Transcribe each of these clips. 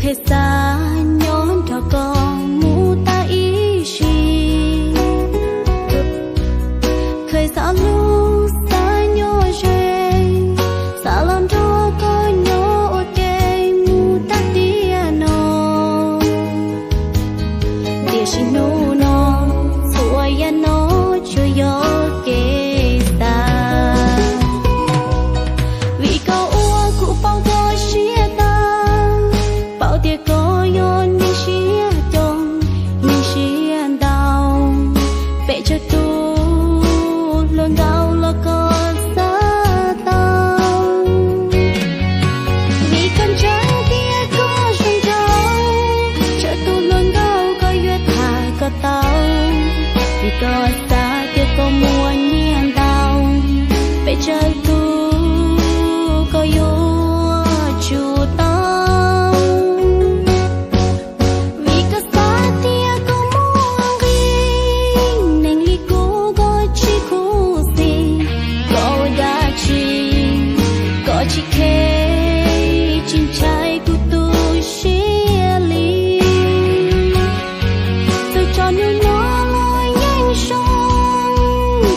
Kheev xav nyob nrog koj mus tag ib sim, kheev xav hlub xav nyob ze, xav los nrog koj nyob ua ke mus tag tiam no. Tiam sis hnub no txhua yam no tsuas yog kev xav, vim koj ua kuv poob koj siab tag, paub tias koj yog neeg siab coob, neeg siab ntau, peb tsawg tus hluas nkauj los koj xav tau. Vim koj ntseeg tias koj zoo nraug, tsawg tus hluas nkauj koj yuav tham koj tau, vim koj xav tias koj muaj nyiaj ntau, peb tsawg tus koj yuav tsum tau. Vim koj xav tias koj muaj nqi, neeg li kuv koj tsis khuv xim, koj ua dab tsi koj tsis khe, tsis ntshai kuv tu siab li. Txawm tso hnub no los yeej zoo,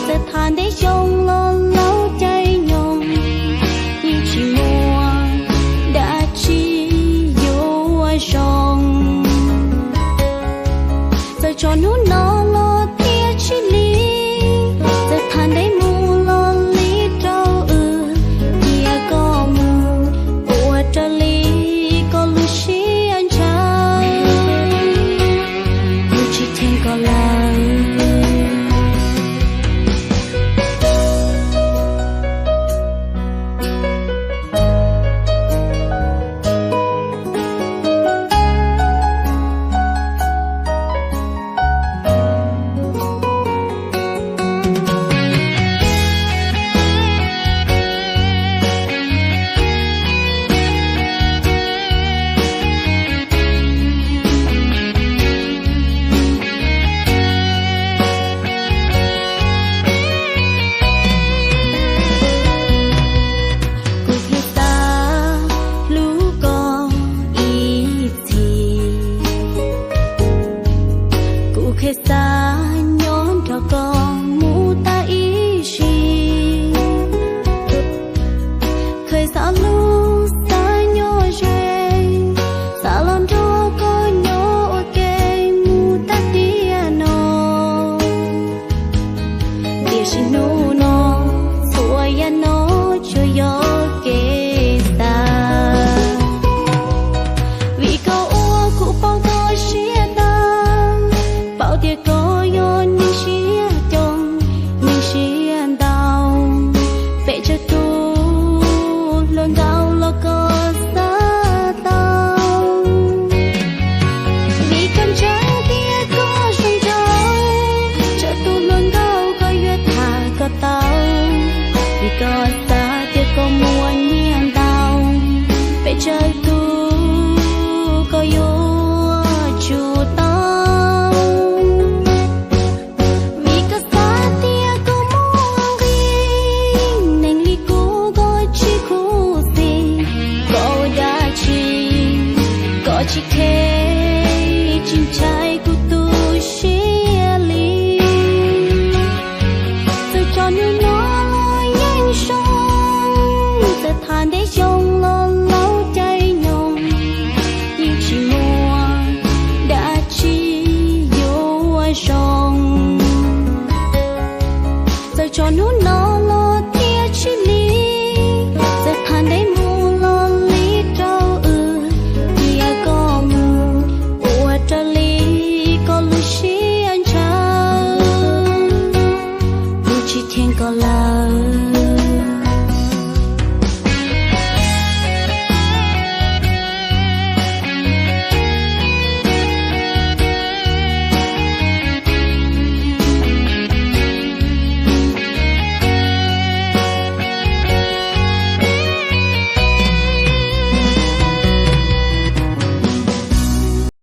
txawm tham ntev xyoo los laus caij nyoog, yeej tsis muaj dab tsi yuav zoo. Txawm tso hnub no los thiaj tsis lig, txawm tham ntev mus los li rau wb, cia koj mus ua raws li koj lub siab ntshaw, kuv tsis cheem koj lawm. Kuv thiaj xav hlub koj ib txhis, kuv thiaj xav nyob nrog koj mus tag ib sim, thiaj xav hlub xav nyob ze, xav los nrog koj nyob ua ke mus tag tiam no. Tiam sis hnub no txhua yam no tsuas yog kev xav, vim koj ua kuv poob koj siab tag, paub tias koj yog neeg siab coob, neeg siab ntau, peb tsawg tus hluas nkauj los koj xav tau. Vim koj ntseeg tias koj zoo nraug, tsawg tus hluas nkauj koj yuav tham koj tau, vim koj xav tias koj muaj nyiaj ntau, peb tsawg